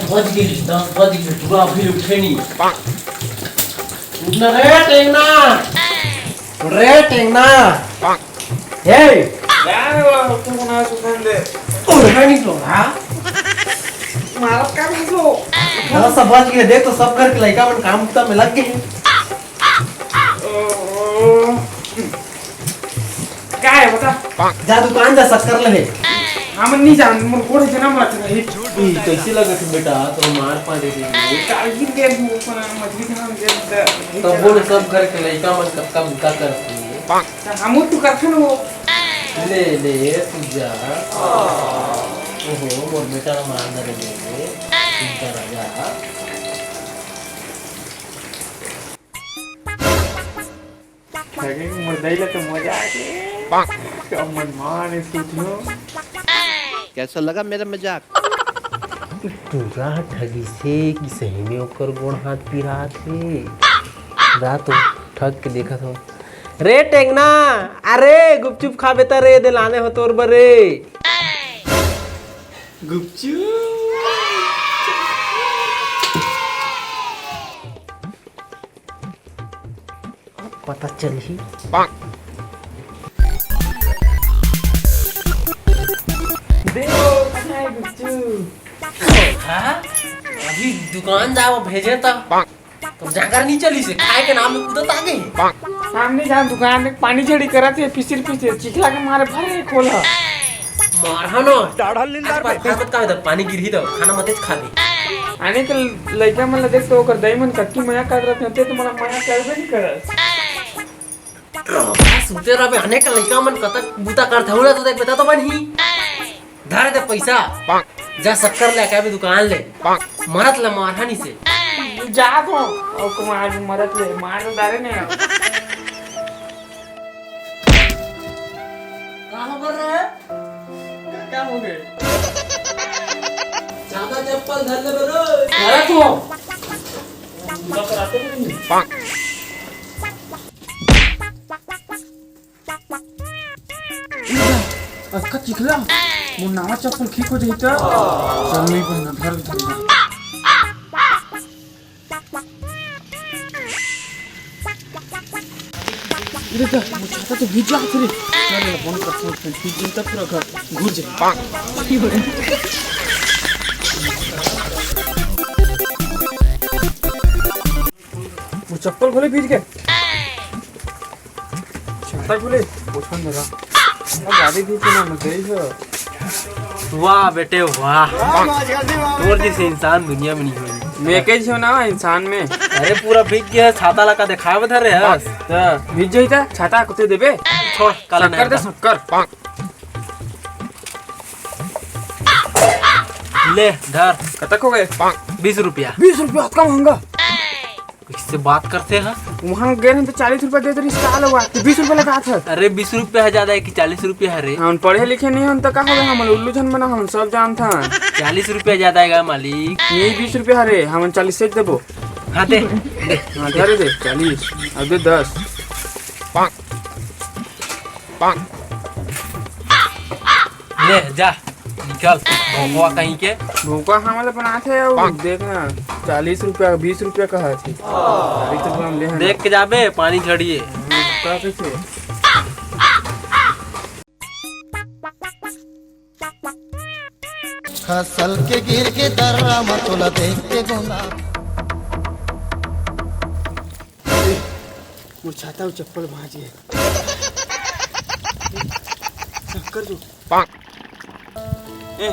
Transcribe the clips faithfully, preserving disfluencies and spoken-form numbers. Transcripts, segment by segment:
बज गेली, दस बज गेली, तोरा अभी उठे नहीं। उठना रे टेंगना, रे टेंगना। हे, यार, वाला तुमको ना सुखान दे। उठना नहीं तो, हाँ? मारत का भी सो। दस बज गेली, देख तो सब घर के लइका मन काम बुता में लग गए हैं। का है बता? जा दुकान जा, शक्कर ले। हम नहीं जान, मोर गोड़ है ना, मत रही। ई कैसे लगत है बेटा, तो मार पा दे रही है। काल गिर गए, वो अपना मछली खान गए, तो तब बोल, सब घर के लइका मन कब कब बुता करती है। तो हम तो करथन वो। ले ले तू जा। ओहो, मोर बेटा ला मार दे रे। चिंता राजा। लगे कि मोर दई ला तो मजा आ गए। कब मन माने सूझ लो। कैसा लगा मेरा मजाक? टूरा ठगी से कि सही में ओकर गोड़ हाथ पिरात हे। रात ठग के देखत हो। रे टेंगना, अरे गुपचुप खाबे त रे, दे लाने हो तोर बर रे। गुपचुप। अब पता चलही। दे, कहाँ है गुपचुप? हाँ? अभी दुकान जाओ, भेजे त। तो जाकर नहीं चली से, खाए के नाम में कूदत आ गई। सामने जहाँ दुकान में पानी झड़ी करत है, पिसिर पिसिर चिखला के मारे भरे खोल है। मार है ना। डाढ़ल निंदार आज बात पे। मत का, पानी गिरही तो खाना मत खा दे। आने के लइका मन ला देख तो ओकर दई मन कतकी मया कर रहे थे, तो मला मया करबे नहीं करस। रबा सुते रबे, आने के लइका मन कतक बूता करत हवे ना, तो देख बेटा तो बनही। धर दे पैसा, जा शक्कर ले के आबे दुकान ले। मरत ले मारहानी से। जा तो, और कुमार भी मरत ले, मार तो डारे नहीं। कहाँ बोल रहा है? क्या हो गए? ज्यादा चप्पल धर ले बोलो। अरे तू। अतका चिखला, मोर नवा चप्पल ठीक हो जाही त। चल नहीं पहना, धर, धर, धर। अरे का, मोर छाता तो भीज जात रे। चल, बंद कर, फोन, फोन, भीज जाही त पूरा घर घुर जाही। वो चप्पल खोले भीज के। छाता खोले, पोछन जरा। अब गाड़ी भी तो ना मत गई हो। वाह बेटे वाह, तोर जैसे इंसान दुनिया में नहीं होई। मैं कह छो ना इंसान में। अरे पूरा भीग गया है, छाता ला का देखावे धरे है। तो भीज जाही त छाता कुते देबे। छोड़, काला शक्कर नहीं दे, आता। शक्कर। ले धर। कतक हो गए? बीस रुपया। बीस रुपया, अतका महंगा। किससे बात करते हैं? वहाँ गए रहे तो चालीस रुपया देते रही, साल हुआ, तो बीस रुपया लगा था। अरे बीस रुपया है ज्यादा है कि चालीस रुपया है रे? हम पढ़े लिखे नहीं हन तो का हो गया, हम उल्लू झन बना, हम सब जानता। चालीस रुपया ज्यादा है मालिक। नहीं, बीस रुपया है रे, हम चालीस से देबो। हाँ दे। हाँ, धरे दे, चालीस, अब दे दस। ले जा, निकल, भोकवा कहीं के। भोकवा हमला बनाथे अउ देख ना, चालीस रुपया, बीस रुपया कहा थे। चालीस रुपया हम ले हन। देख के जाबे, पानी झड़िए। हम्म, का कैसे? खसल के गिर के दर्रा म तोला देख के गोंदा। मोर छाता अउ चप्पल भांज गे। शक्कर जो। ए,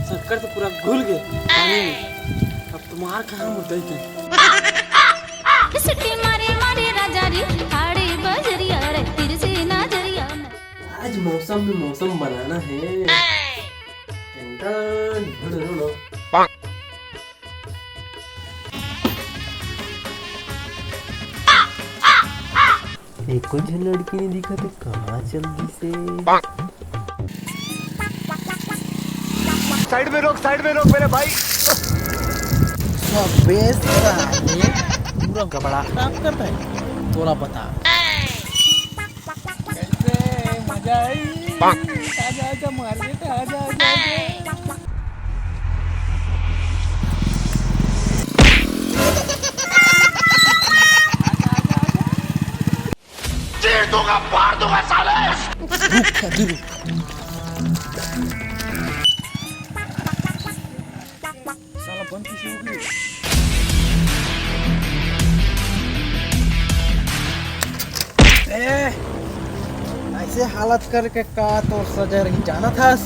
शक्कर तो पूरा घुल गे पानी में। अब तुम्हार कहाँ मुद्दा ही? सिटी मारे मारे राजा रे, ठाड़े बजरिया रे, तिरछी नजरिया में। आज मौसम में मौसम बनाना है। टन टन, ढुन ढुन। एको झन लड़की नहीं दिखत हे, कहाँ चल दिसे? साइड में रोक, साइड में रोक मेरे भाई। अबे साले, पूरा गबड़ा काम कर रहा है। तोला बता। आजा, आजा, मार बेटा, आजा, आजा, आजा। चीर दूंगा, फाड़ दूंगा साले। रुक, अभी रुक। साला बंद कैसे हो गई? ए, ऐसे हालत करके का तोर सजा रही, जानत हस?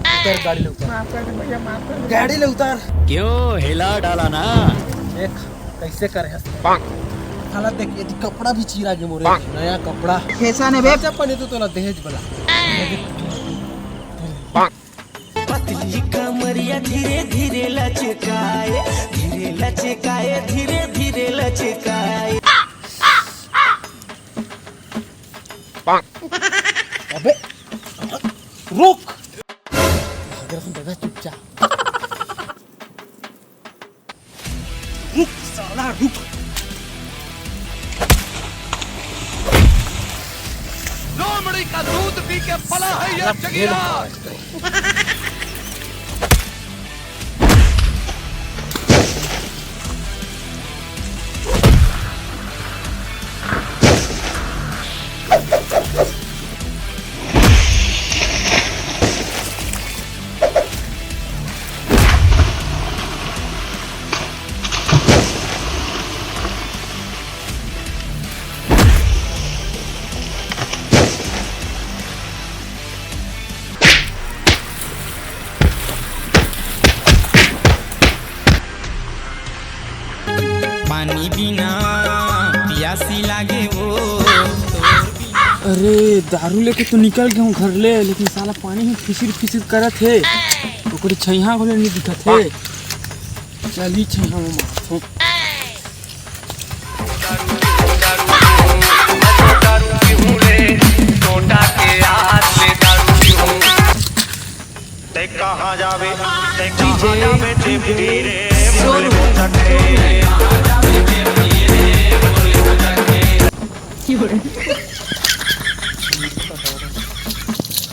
उतर गाड़ी ले, उतर। माफ कर दे भैया, माफ कर दे। गाड़ी ले उतर। क्यों हिला डाला ना? देख कैसे करे हस। साला देख, ये कपड़ा भी चीरा गे मोरे, नया कपड़ा। कैसा ने बे? खर्चा पानी तो तोला दहेज वाला। पतली कमरिया धीरे धीरे लचकाए, धीरे लचकाए, धीरे धीरे लचकाए। अबे रुक, भाग रहा हूँ दादा, चुपचाप। रुक साला, रुक। लोमड़ी का दूध पी के पला है ये जगीरा। पानी बिना पियासी लागे वो। अरे, दारू लेके तो निकल गया हूँ घर ले, लेकिन साला पानी ही फिसिर फिसिर करत हे, ओकरे छैहा घलो नहीं दिखत हे। चल ही छैहा में मारथों।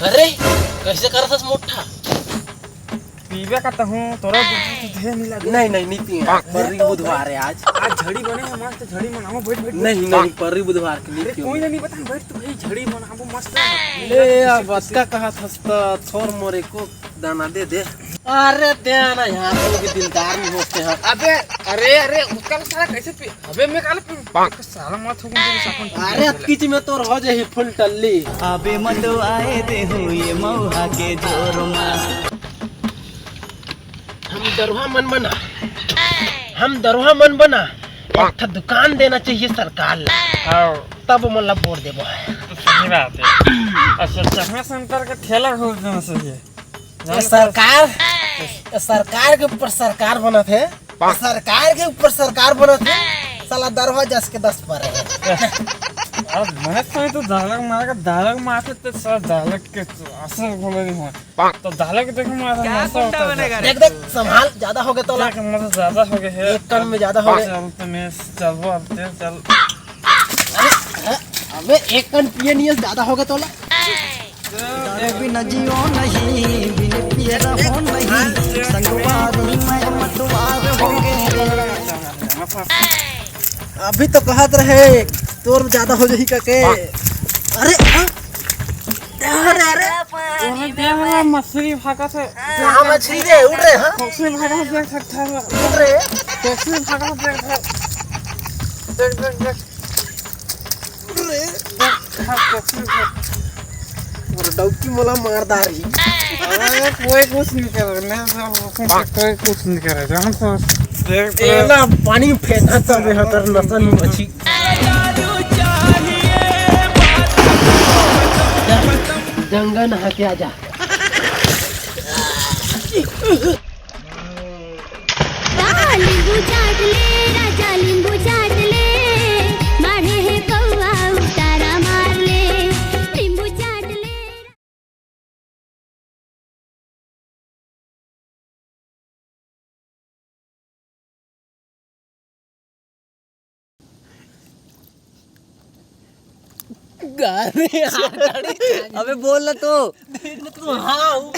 अरे, कैसे करत हस मोठा? पीबे का तहूँ, तोरा बुद्धि तो ढेर नहीं लगे। नहीं, नहीं, नहीं पिए। पर्री बुधवार है आज। आज झड़ी बने है, मस्त झड़ी मनाबो, बैठ, बैठ, बैठ। नहीं, नहीं, पर्री बुधवार के नहीं अरे, पिए। कोई नहीं बता, बैठ तू भाई, झड़ी मनाबो मस्त। ले यार, बतका कहा था, थोर मोरे को दाना दे दे। अरे दे ना यार, तुम भी दिलदार नहीं होते हैं। अबे, अरे, अरे, उसका साला कैसे पी-, अबे मैं काले पी-, साला मत हो, अरे अतकीच में तोर हो जाही फुल टल्ली। अबे मत आए दे हो ये मौहा के जोर मा। हम दरुहा मन बना, हम दरुहा मन बना, एक ठा दुकान देना चाहिए सरकार ला, हाँ। तब मन ला वोट देबो। तो सही बात है। अच्छा, चश्मा सेंटर का ठेला खोल देना चाहिए। ये सरकार, ये सरकार के ऊपर सरकार बनत है, ये सरकार के ऊपर सरकार बनत है। साला दरुहा जस के दस पर है। अब मैं सही तो दालक मार के, दालक मार के तो साला दालक के असर बोले नहीं हुआ। तो दालक देखो मार क्या गुंडा बनेगा रे? देख, देख, संभाल, ज्यादा हो गए तोला। देख, मतलब ज्यादा हो गए है। एक कन में ज्यादा हो गए। चल, तो मैं चलबो अब, तेल चल। अरे, अबे, एक कन पिए नहीं है, ज्यादा हो गए तोला। बिन जियो नहीं, बिन पिए रहो नहीं, संगवारी मैं मतवार हो गए। अभी तो कहत रहे, तोर ज्यादा हो जाही कके। अरे, हाँ? अरे, अरे। तोरे देख ना, मछली भागत है। हाँ, मछली रे, उड़ रहे, हाँ? मछली भागत देख सकता है। उड़ रहे। मछली भागत देख सकता है। देख, देख, देख। अरे, डौकी मोला मार डारी। अरे, कोई कुछ नहीं कर रहा, मैं सब कोई कुछ नहीं कर रहा, जान तो देख तो। एला पानी में फेंका सब हतर नसन मछी। गंगा नहा के आजा। लींबू चाट ले राजा, लींबू चाट ले, मारे हे कौआ उतारा मार ले, लींबू चाट ले। अबे बोल ना तो। हाँ।